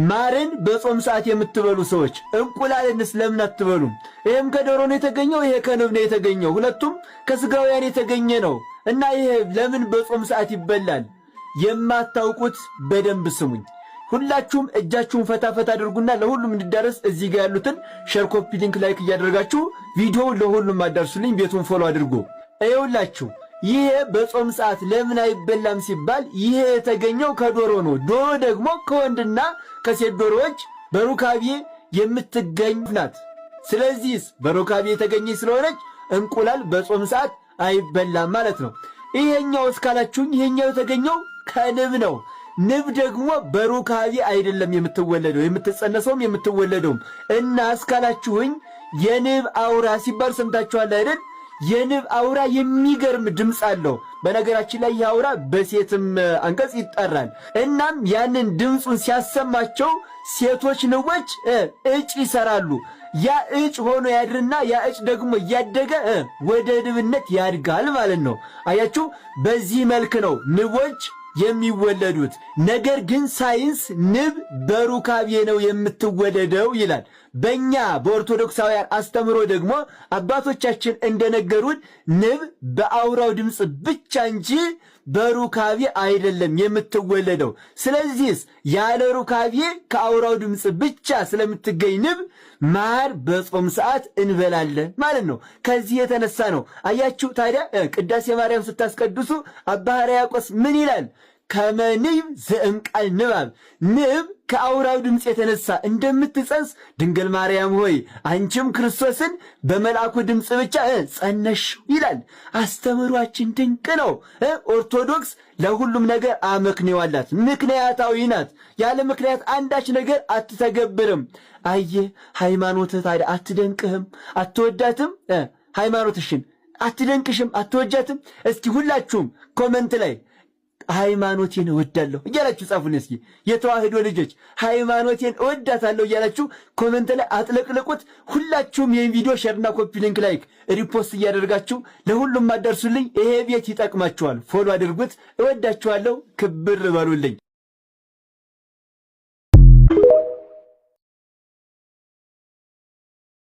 ማርን በጾም ሰዓት የምትበሉ ሰዎች እንቁላልንስ ለምን አትበሉም? ይህም ከዶሮ ነው የተገኘው፣ ይሄ ከንብ ነው የተገኘው። ሁለቱም ከስጋውያን የተገኘ ነው እና ይሄ ለምን በጾም ሰዓት ይበላል? የማታውቁት በደንብ ስሙኝ። ሁላችሁም እጃችሁን ፈታ ፈታ አድርጉና ለሁሉም እንዲዳረስ እዚህ ጋር ያሉትን share፣ copy link፣ like እያደረጋችሁ ቪዲዮውን ለሁሉም አዳርሱልኝ። ቤቱን follow አድርጉ። ይኸውላችሁ፣ ይሄ በጾም ሰዓት ለምን አይበላም ሲባል ይሄ የተገኘው ከዶሮ ነው። ዶሮ ደግሞ ከወንድና ከሴት ዶሮዎች በሩካቤ የምትገኝ ናት። ስለዚህ በሩካቤ የተገኘች ስለሆነች እንቁላል በጾም ሰዓት አይበላም ማለት ነው። ይሄኛው እስካላችሁኝ ይሄኛው የተገኘው ከንብ ነው። ንብ ደግሞ በሩካቤ አይደለም የምትወለደው፣ የምትጸነሰውም የምትወለደውም። እና እስካላችሁኝ የንብ አውራ ሲባል ሰምታችኋል አይደል? የንብ አውራ የሚገርም ድምፅ አለው። በነገራችን ላይ ይህ አውራ በሴትም አንቀጽ ይጠራል። እናም ያንን ድምፁን ሲያሰማቸው ሴቶች ንቦች እጭ ይሰራሉ። ያ እጭ ሆኖ ያድርና ያ እጭ ደግሞ እያደገ ወደ ንብነት ያድጋል ማለት ነው። አያችሁ፣ በዚህ መልክ ነው ንቦች የሚወለዱት። ነገር ግን ሳይንስ ንብ በሩካቤ ነው የምትወለደው ይላል። በእኛ በኦርቶዶክሳውያን አስተምሮ ደግሞ አባቶቻችን እንደነገሩን ንብ በአውራው ድምፅ ብቻ እንጂ በሩካቤ አይደለም የምትወለደው። ስለዚህስ ያለ ሩካቤ ከአውራው ድምፅ ብቻ ስለምትገኝ ንብ ማር በጾም ሰዓት እንበላለን ማለት ነው። ከዚህ የተነሳ ነው። አያችሁ፣ ታዲያ ቅዳሴ ማርያም ስታስቀድሱ አባ ሕርያቆስ ምን ይላል? ከመ ንብ ዘእምቃል ንባብ፣ ንብ ከአውራው ድምፅ የተነሳ እንደምትጸንስ ድንግል ማርያም ሆይ አንቺም ክርስቶስን በመልአኩ ድምፅ ብቻ ጸነሽ ይላል። አስተምህሯችን ድንቅ ነው። ኦርቶዶክስ ለሁሉም ነገር አመክንዮ አላት። ምክንያታዊ ናት። ያለ ምክንያት አንዳች ነገር አትተገብርም። አየ፣ ሃይማኖትህ ታዲያ አትደንቅህም? አትወዳትም? ሃይማኖትሽን አትደንቅሽም? አትወጃትም? እስኪ ሁላችሁም comment ላይ ሃይማኖቴን እወዳለሁ እያላችሁ ጻፉልኝ። እስኪ የተዋህዶ ልጆች ሃይማኖቴን እወዳታለሁ እያላችሁ comment ላይ አጥለቅልቁት። ሁላችሁም ይህን ቪዲዮ share ና copy link፣ like፣ repost እያደረጋችሁ ለሁሉም አዳርሱልኝ። ይሄ ቤት ይጠቅማችኋል። Follow አድርጉት። እወዳችኋለሁ። ክብር በሉልኝ።